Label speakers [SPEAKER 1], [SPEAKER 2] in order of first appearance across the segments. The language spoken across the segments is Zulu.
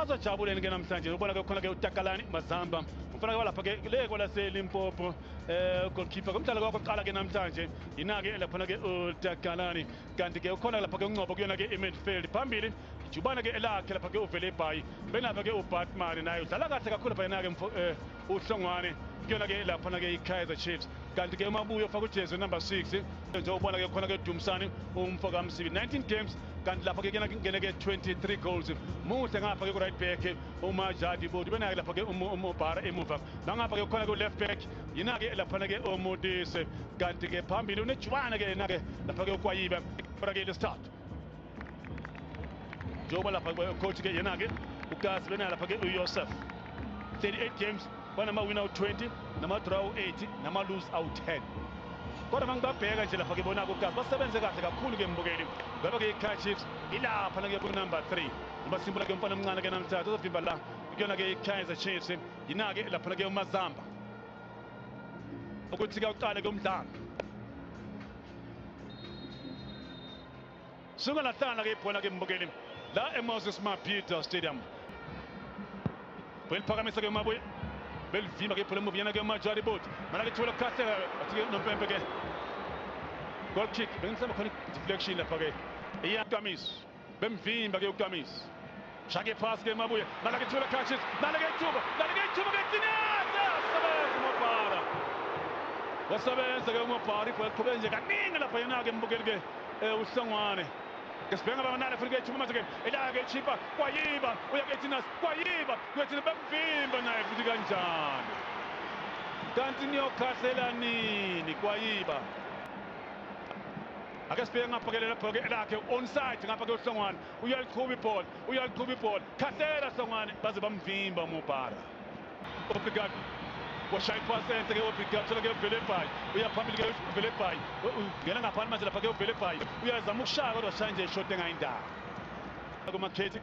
[SPEAKER 1] Bazojabuleni ke namhlanje ubona ke khona ke uTakalani Mazamba umfana ke walapha ke le kwalaseLimpopo goalkeeper kumdlalo wakho kuqala ke namhlanje yina-ke laphana ke uTakalani kanti ke ukhona lapha ke uNgcobo kuyona ke i-midfield phambili ijubane ke elakhe lapha ke uvele ibhayi benapha ke uBatman naye udlala kahle kakhulu lapha yena-ke uHlongwane kuyona ke laphana ke i-Kaizer Chiefs kanti ke uMabuye ufaka ujezi number 6 nje ubona ke khona ke Dumsani umfo kaMsibi 19 games kanti lapha ke kuyena kungene ke 23 goals muhle ngapha ke ku right back uMajadi Bodi benake lapha ke uMobara emuva nangapha ke khona ku left back yina ke laphana ke uModise kanti ke phambili unejubane ke yena ke lapha ke uKwayiba ke lesithathu njengoba lapha coach ke yena ke uKasi bena lapha ke uYosef 38 games banama-win awu-20 nama-draw awu-8 nama-lose awu-10 kodwa mangibabheka nje lapha ke bona uKasi basebenze kahle kakhulu ke mbukeli ngoba ke i-Kaizer Chiefs ilapha ke ku-number 3 ngoba simbula ke umfana omncane ke namhlanje uzovimba la kuyona ke i-Kaizer Chiefs yina ke lapha ke uMazamba ukuthi ke uqale ke umdlalo suka lahlala ke ibhola ke mbukeli la eMoses Mabhida Stadium beliphakamisa ke uMabuye belivimba ke ibhola emuva yena ke uMajari Bot mana ke ithuba lokukhahlela athi ke nompempe ke goal kick bengihlamba khona deflection lapha ke iyakamiso bemvimba ke uKamiso shake phasi ke Mabuye nala ke ithuba lokukhahlisa nala ke ithuba nala ke ithuba ke Tinatse asebenza uMobhara wasebenza ke uMobhara ibhola liqhubeke nje kaningi lapha yena ke mbukeli ke uHlongwane ke sibheka abanale futhi ke ithuba manje ke elake ke ichipa kwayiba uya ke Tinas kwayiba kuyathina bemvimba naye futhi kanjani kanti niyokhahlela nini kwayiba ake sibheke ngapha ke lapho ke elakhe onside ngapha ke uHlongwane uyaliqhuba ibhola uyaliqhuba ibhola khahlela Hlongwane baze bamvimba uMubara Obrigado washaya iphasi enhle ke Obrigado thola ke uVelebhayi uya phambili ke uVelebhayi ungena ngaphandle manje lapha ke uVelebhayi uyazama ukushaya kodwa shaya nje ishot engayindawo kumakhethi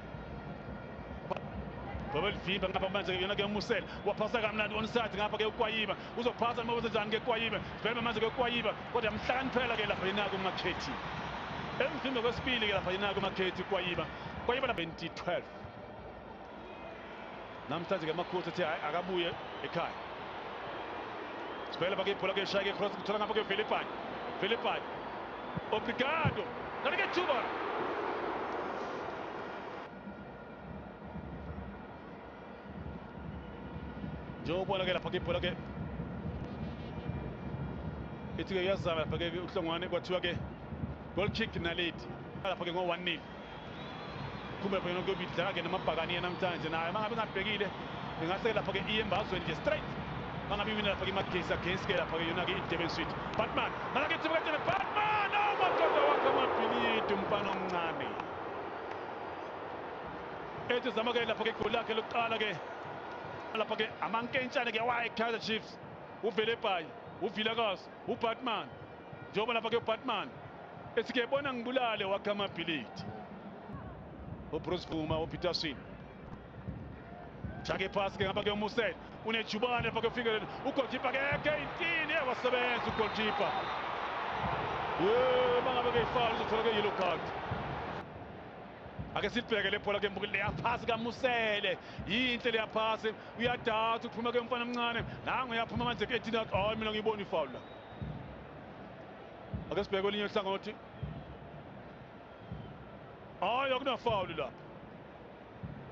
[SPEAKER 1] babelivimba ngapha manje ke yena ke uMusele waphasa kamnandi onside ngapha ke uKwayiba uzophasa noma wenzenjani ke Kwayiba sibheke manje ke Kwayiba kodwa yamhlakaniphela ke lapha yena kumakhethi emvimba kwesibili ke lapha yena kumakhethi Kwayiba Kwayiba la 2012 namhlanje ke amakhosi athi hayi akabuye ekhaya sibheke lapha ke ibhola ke shaya ke cross kuthola ngapha ke Philippine Philippine Obrigado kanti ke thuba njengoba ke lapha ke ibhola ke ithi ke iyazama lapha ke uHlongwane kwathiwa ke goal kick naledi lapha ke ngo 1-0 kumbe lapha ke kuyobidlala ke namabhakaniya namhlanje naye mangabe ngabhekile ingahle lapha ke iye embazweni nje straight mangabe iwina lapha ke iMagesi against ke lapha ke yona ke iDurban City Batman mana ke thiba ke Batman oh madoda wakhe amabhilidi umfana omncane ethi zama ke lapha ke igoli lakhe lokuqala ke lapha ke amankentshane ke waye Kaizer Chiefs uVelebhayi uVilakazi uBatman njengoba lapha ke uBatman ethi ke bona ngibulale wakhe amabhilidi uBruce Bvuma uPeterson Shake phasi ke ngapha ke uMusele unejubane lapha ke ufike ugoalkeeper ke ke intini wasebenza ugoalkeeper ye mangabe ke ifoul uzothola ke yellow card ake sibheke le bhola ke mbukeli leya phasi kaMusele yinhle leya phasi uyadatha uphuma ke umfana omncane nangu uyaphuma manje ke ethina hayi mina ngiyibona ifoul la ake sibheke kwelinye uhlangothi hayi akunafoul lapha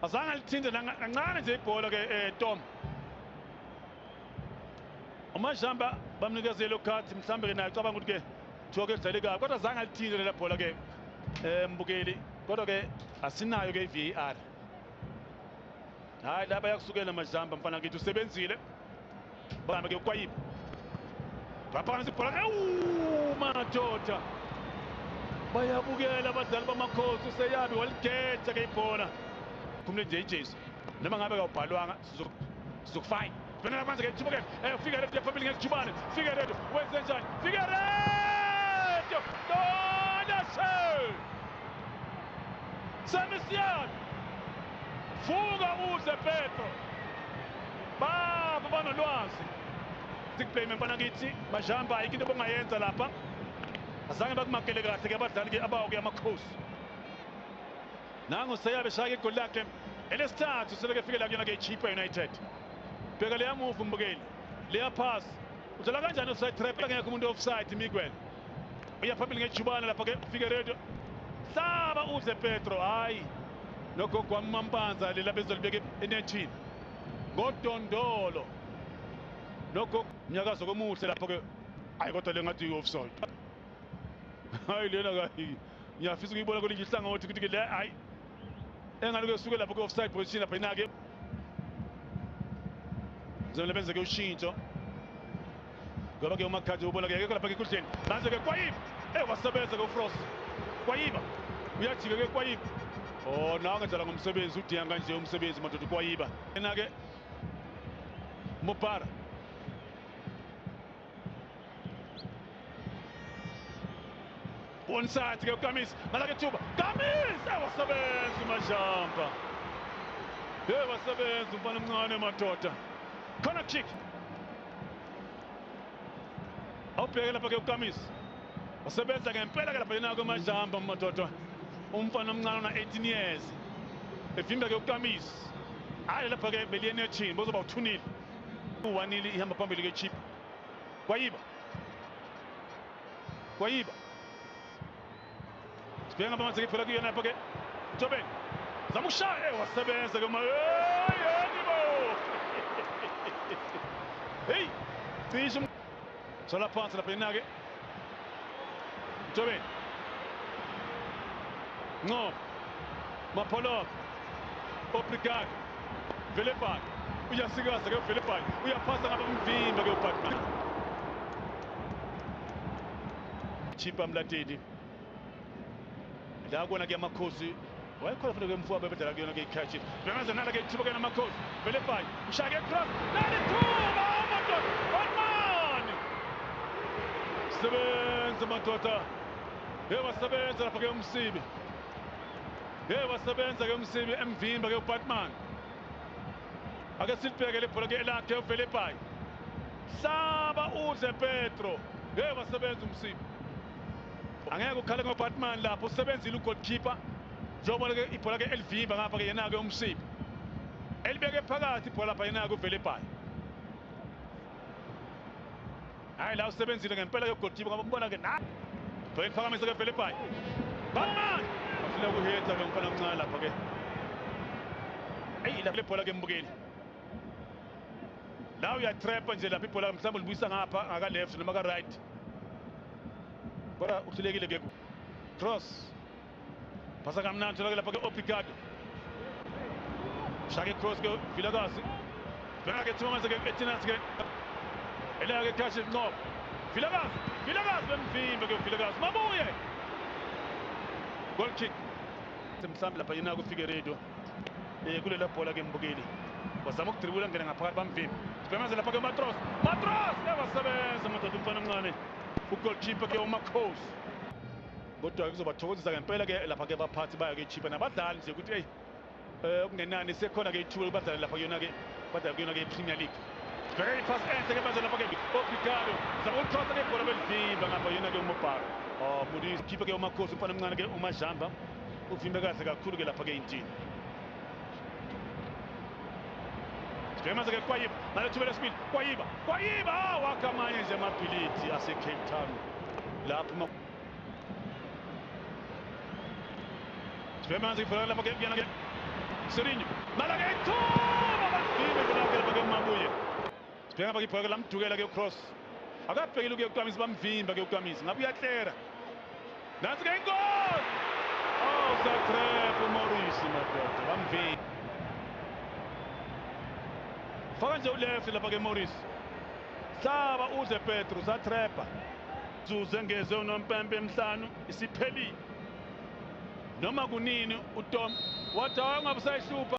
[SPEAKER 1] azange alithinte kancane nje ibhola ke Tom uMajamba bamnikeza yellow card mhlambe ke naye ucabanga ukuthi ke kuthiwa ke dlale kabi kodwa azange alithinte lela bhola ke mbukeli kodwa ke asinayo ke i-VAR hayi laba yakusukela Majamba mfana kithi usebenzile bambe ke uKwayiba baphakamisa ibhola ewu madoda bayabukela abadlali bamakhosi useyabi waligeja ke ibhola khumule nje ijezi noma ngabe kawubhalwanga sizokufayina bhenela manje ke ithuba ke fika leto phambili ngelijubane fika leto wenze njani fika leto donase Samisian vuka uze Petro baba banolwazi sikublame mfana kithi Majamba ayikho into bongayenza lapha azange bakumakele kahle ke abadlali ke abawo ke amakhosi nangu seyabe shaya igoli lakhe Elesithathu seleke fikela kuyona ke Chippa United. Bheka leya move mbukeli. Leya pass. Udlala kanjani offside trap ngekho umuntu offside Miguel. Uya phambili ngejubane lapha ke Figueiredo. Hlaba udle Pedro hayi. Nogogo wami Mampanza lela bezolibeka enethini. Ngodondolo. Nogogo mnyakazo komuhle lapho ke. Hayi kodwa le ngathi i-offside. Hayi lena kayi. Ngiyafisa ukuyibona kwelinye ihlangothi ukuthi ke le hayi engani kuyosuke lapho ku-offside position lapha yina-ke kuzomele benze-ke ushintsho ngoba ke uMakhadi ubona ke akekho lapha enkundleni manje ke Kwayiba eh wasebenza ke uFrost Kwayiba uyajika ke Kwayiba oh nawe ngedlala ngomsebenzi udiya kanje umsebenzi madoda Kwayiba yena ke Mubara Onside ke uKamis malake thuba Kamis wasebenza uMajampa hey wasebenza umfana omncane madoda corner kick awubheke lapha ke uKamis wasebenza ngempela ke lapha yena ke Majamba madoda umfana omncane ona 18 years evimba ke uKamis hayi lapha ke beliye nethini bozoba uthunile u-1-0 ihamba phambili ke Chippa Kwayiba Kwayiba sibheke ngapha manje iphela kuyona lapha ke Mtobeni zama ukushaya eh wasebenza ke yebo hey cishe sola phansi lapha yena ke Mtobeni Ngcobo Mapholoko Obrigado Velebhayi uyasikaza ke uVelebhayi uyaphasa ngapha umvimba ke uBatman Chippa Mlateli la kona ke amakhosi wayekhona futhi ke mfowabo ebedlala kuyona ke iChiefs bemaze nala ke ithuba ke namakhosi Velebhayi ushaya ke cross nali thuba amadoda Batman sebenza madoda hey wasebenza lapha ke umsibi hey wasebenza ke umsibi emvimba ke uBatman ake silibheke lebhola ke elakhe uVelebhayi hlaba udle Pedro hey wasebenza umsibi angeke ukhale ngoBatman lapho usebenzile ugoalkeeper njengoba ke ibhola ke elivimba ngapha ke yena ke umsibi elibeke phakathi ibhola lapha yena ke uVelebhayi hayi la usebenzile ngempela ke goalkeeper ngoba umbona ke na bheka iphakamisa ke Velebhayi Batman afuna ukuhetha ke umfana omncane lapha ke eyi lapha lebhola ke mbukeli la uyatrapha nje lapha ibhola mhlawumbe ulibuyisa ngapha ngaka left noma ka right kodwa uhlulekile ke cross phasa kamnandi tholakele lapha ke Obrigado shake cross ke Vilakazi bheka ke Thomas ke Etinas ke elaya ke Cash Ngcobo Vilakazi Vilakazi bemvimba ke Vilakazi mabuye goal kick mhlawumbe lapha yena kuFigueiredo kulela bhola ke mbukeli wazama ukudribula ngena ngaphakathi bamvimba sibhemaze lapha ke Matros Matros ewasebenza madoda umfana omncane ugoalkeeper ke uMakhosi kodwa kuzobathokozisa ngempela ke lapha ke baphathi bayo ke Chippa nabadlali nje ukuthi hey okungenani sekhona ke ithuba lokubadlala lapha kuyona ke badlala kuyona ke Premier League sibheke iphasi enhle ke manje lapha ke Obrigado zama ukucrossa ke ibhola belivimba ngapha yena ke uMobharo oh Modise keeper ke uMakhosi umfana omncane ke uMajamba uvimbe kahle kakhulu ke lapha ke intini sibheke manje ke Kwayiba nalethuba lesibili Kwayiba Kwayiba wakha amanye nje amabhilidi ase Cape Town lapho sibheke manje ibhola lapha ke kuyena ke Serinho malake ithuba balivimbe ibhola lapha ke Mabuye sibheke ngapha ibhola lamdukela ke cross akabhekile ukuya kuKamisi bamvimba ke uKamisi ngabe uyahlera nansi ke ingozi oh satrap uMaurice madoda bamvimba faka nje uleft lapha ke Maurice hlaba udle Petro satrapha zuze ngeze unompempe emhlanu isiphelile noma kunini uTom wathi hayi ungabe usayihlupha.